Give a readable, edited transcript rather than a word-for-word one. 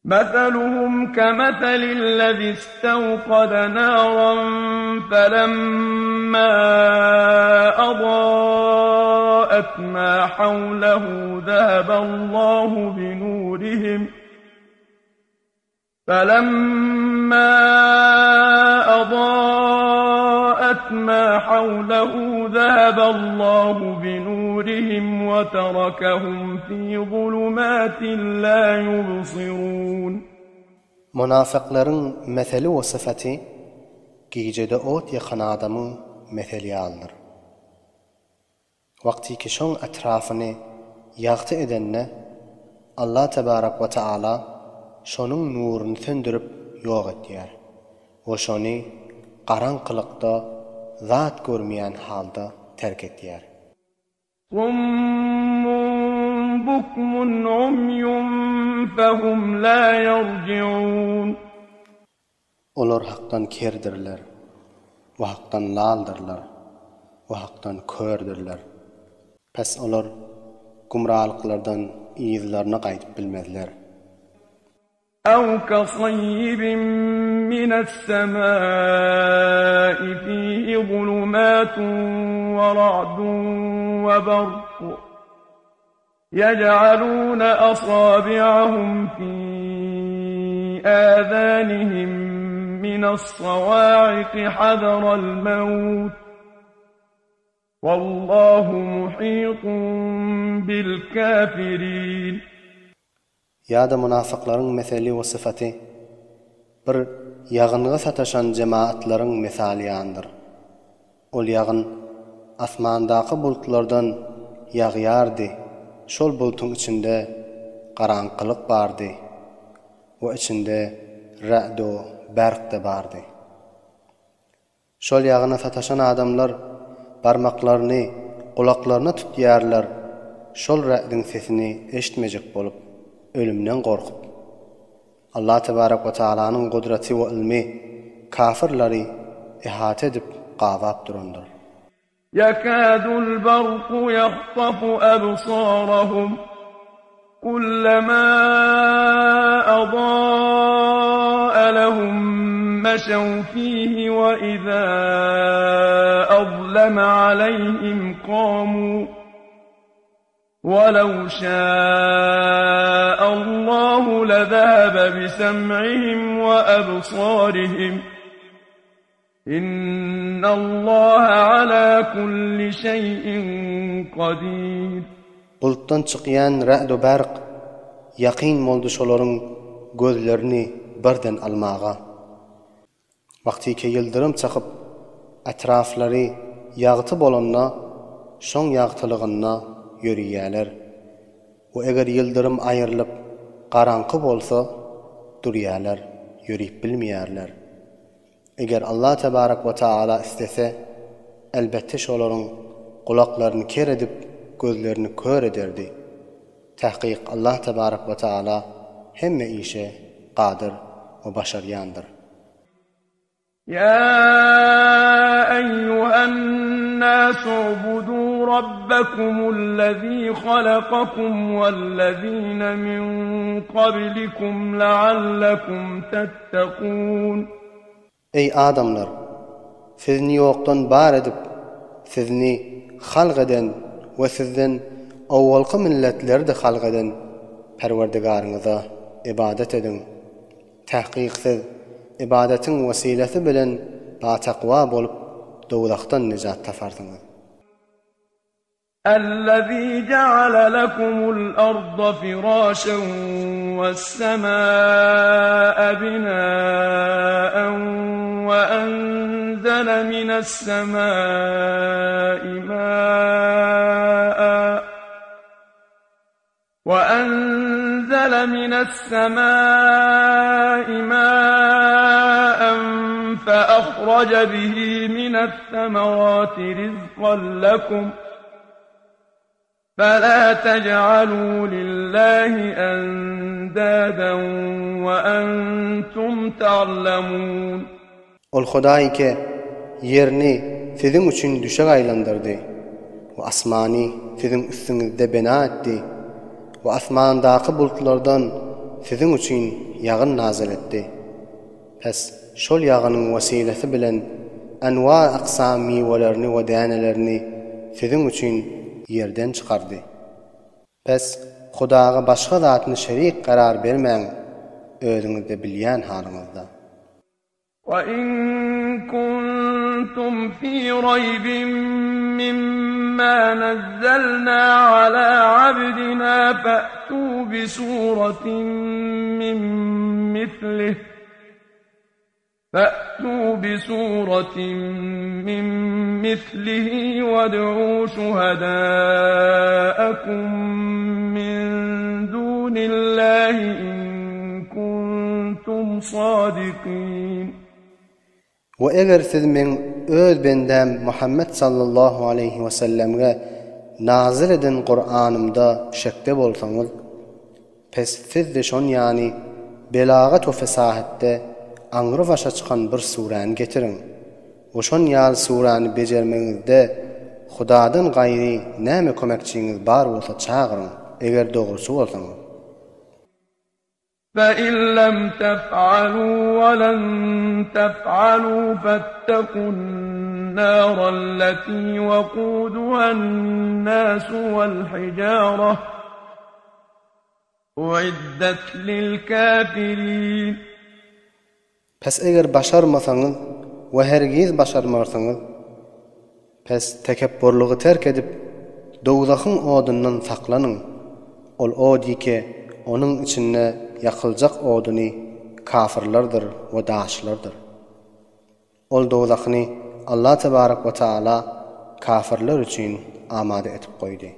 Meseluhum kemeselillezî istewkade nâran felemmâ adâet mâ havlehu zehebellâhu binûrihim فلما أضاءت ما حوله ذهب الله بنورهم وتركهم في ظلمات لا يبصرون. Mynafyklaryň meseli we syfaty gijede ot ýakan adamyň meseli ýalydyr. Wagtyky şoň etrafyny ýagty edende, Allah tebarek we teala şonuň nuruny söndürip ýok etýär we şony garaňkylykda zat görmeýän halda terk etýär. Summun bukmun umýun fehum la ýerjiun. Olar Hakdan kerdirler we Hakdan laldyrlar we Hakdan kördürler. Pes olar gümralyklardan yzlaryna gaýdyp bilmezler. Ew kesaýýibin mine's-semâi fîhi zulumâtun we ra'dun we berk. Yej'alûne asâbi'ahum fî âzânihim mine's-sawâ'iqi hazere'l-mewt. Wallâhu muhîtun bil-kâfirîn. Ýa-da mynafyklaryň meseli we syfaty bir ýagynga sataşan jemaatlaryň mysaly ýalydyr. Ol ýagyn asmandaky bulutlardan ýagýardy, şol bultuň içinde garaňkylyk bardy we içinde re'd-u berk-de bardy. Şol ýagyna sataşan adamlar barmaklaryny gulaklaryna tutýarlar, şol re'diň sesini eşitmejek bolup, ölümden gorkup. Allah tebarek we taalanyň gudraty we ylmy kafyrlary ihata edip gabap durandyr. Ýekâdul barku ýahtafu absârahum kullemâ adâ'a lehum meşew fîhi we izâ azleme aleyhim kâmû. Welew şâ'allahu lezehebe bisem'ihim we ebsârihim. İnnallaha alâ kulli şeý'in kadîr. Bulutdan çykýan re'd-u berk ýakyn boldy şolaryň gözlerini birden almaga. Wagtyky ýyldyrym çakyp, etraflary ýagty bolanda, şoň ýagtylygynda ýörüýäler. We eger ýyldyrym aýrylyp, garaňky bolsa, durýalar, ýörüp bilmeýärler. Eger Allah tebarek we taala islese, elbetde şolaryň gulaklaryny ker edip, gözlerini kör ederdi. Tahkyk Allah tebarek we taala hemme işe gadyr we başarýandyr. Ýa eýýuhen-nâsu u'budû rabbekumul-lezî halakakum wellezîne min kablikum leallekum tettekûn. Eý adamlar! Sizni ýokdan bar edip, sizni halk eden we sizden owalky milletleri-de halk eden Perwerdigaryňyza ybadat ediň. Tahkyk siz ybadatyň wesilesi bilen batakwa bolup dowzahdan nejat taparsyňyz. Ellezî je'ale lekumul arda firâşen we's-semâe binâen ve enzele mine's-semâi mâen وأنزل من السماء ماء فأخرج به من الثمرات رزقا لكم فلا تجعلوا لله أندادا وأنتم تعلمون Ol Hudaý ki, ýerini siziň üçin düşek aýlandyrdy we asmany siziň üstüňizde bina etdi we asmandaky bulutlardan siziň üçin ýagyn nazyl etdi. Pes, şol ýagynyň wesilesi bilen enwa-aksam miwelerini we dänelerini siziň üçin ýerden çykardy. Pes, Hudaga başga zatny şerik karar bermäň, özüňizde bilýän halyňyzda. وَإِن كُنتُمْ فِي رَيْبٍ مِّمَّا نَزَّلْنَا عَلَى عَبْدِنَا فَأْتُوا بِسُورَةٍ مِّن مِّثْلِهِ فَأْتُوا بِسُورَةٍ مِّن مِّثْلِهِ وَادْعُوا شُهَدَاءَكُم مِّن دُونِ اللَّهِ إِن كُنتُمْ صَادِقِينَ. We eger siz meň öz bendäm Muhammet sallallahu aleýhi wesellemge nazyl eden Kuranymda şekde bolsaňyz, pes siz-de şon ýany belagat we fesahatda aňry başa çykan bir suräni getiriň we şon ýaly suräni bejermegiňizde Hudadan gaýry näme kömekçiňiz bar bolsa çagyryň, eger dogruçy bolsaňyz. فَإِن لَّمْ تَفْعَلُوا وَلَن تَفْعَلُوا فَاتَّقُوا النَّارَ الَّتِي وَقُودُهَا النَّاسُ وَالْحِجَارَةُ أُعِدَّتْ لِلْكَافِرِينَ. Pes eger başarmasaňyz we hergiz başarmarsyňyz, pes tekepburlygy terk edip, dowzahyň odundan saklanyň, ol od ýeke onuň içinde ýakyljak oduny kafyrlardyr we daşlardyr. Ol dowzahyny Allah tebarek we taala kafyrlar üçin amada etip goýdy.